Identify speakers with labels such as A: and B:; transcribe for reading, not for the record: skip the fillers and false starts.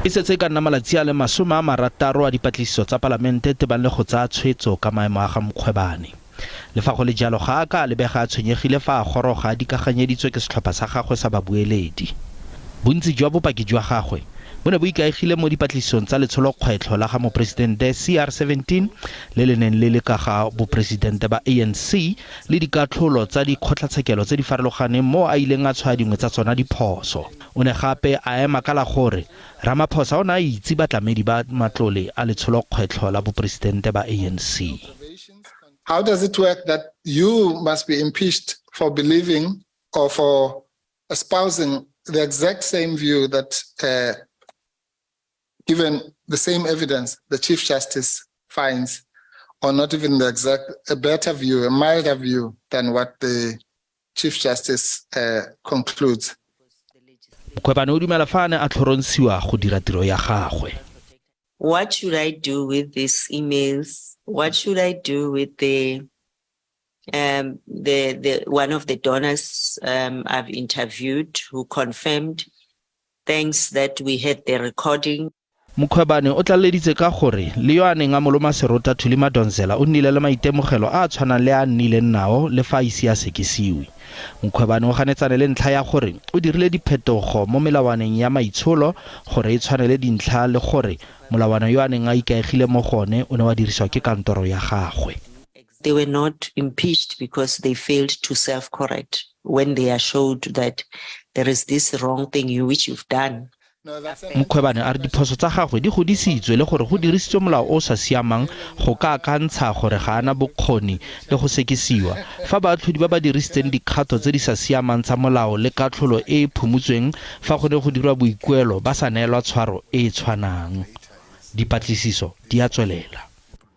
A: E setse e ka nna malatsi a le 60 a dipatlisiso tsa palamente tebang le go tsaya tshwetso ka maemo a ga Mkhwebane. Le fa go le jalo, ga a ka a lebega a tshwenyegile fa a goroga a dikaganyeditswe ke setlhopha sa gagwe sa babueledi. Bontsi jwa bopaki jwa gagwe bo ne bo ikaegile mo dipatlisisong tsa letsholokgwetlho la ga moporesidente CR17 le le neng le le ka ga boporesidente ba ANC le dikatlholo tsa dikgotlatshekelo tse di farologaneng moo a ileng a tshwaya dingwe tsa tsona diphoso. O ne gape a ema ka la gore Ramaphosa o ne a itse batlamedi ba matlole a letsholokgwetlho la boporesidente ba ANC.
B: How does it work that you must be impeached for believing or for espousing the exact same view that, given the same evidence, the Chief Justice finds, or not even the exact, a better view, a milder view than what the Chief Justice concludes?
A: Mkhwebane o dumela fa a ne a tlhorontshiwa go dira tiro ya gagwe.
C: What should I do with these emails? What should I do with the one of the donors I've interviewed who confirmed, thanks that we had the recording.
A: Mkhwebane o tlaleleditse ka gore le yo a neng a mo loma serota Thuli Madonsela o nnile le maitemogelo a a tshwanang le a nnileng nao le fa a ise a sekisiwe. Mkhwebane o ganetsane le ntlha ya gore o dirile diphetogo mo melawaneng ya maitsholo gore e tshwanele dintlha le gore molawana yo a neng a ikaegile mo go one o ne wa dirisiwa ke kantoro ya gagwe.
C: They were not impeached because they failed to self-correct when they are showed that there is this wrong thing which you've done.
A: Mkhwebane a re diphoso tsa gagwe di godisitswe le gore go dirisitswe molao o o sa siamang go ka akantsha gore ga ana bokgoni le go sekisiwa fa baatlhodi ba ba dirisitseng dikgato tse di sa siamang tsa molao le katlholo e e phumutsweng fa go ne go dirwa boikuelo ba sa neelwa tshwaro e e tshwanang. Dipatlisiso di a tswelela.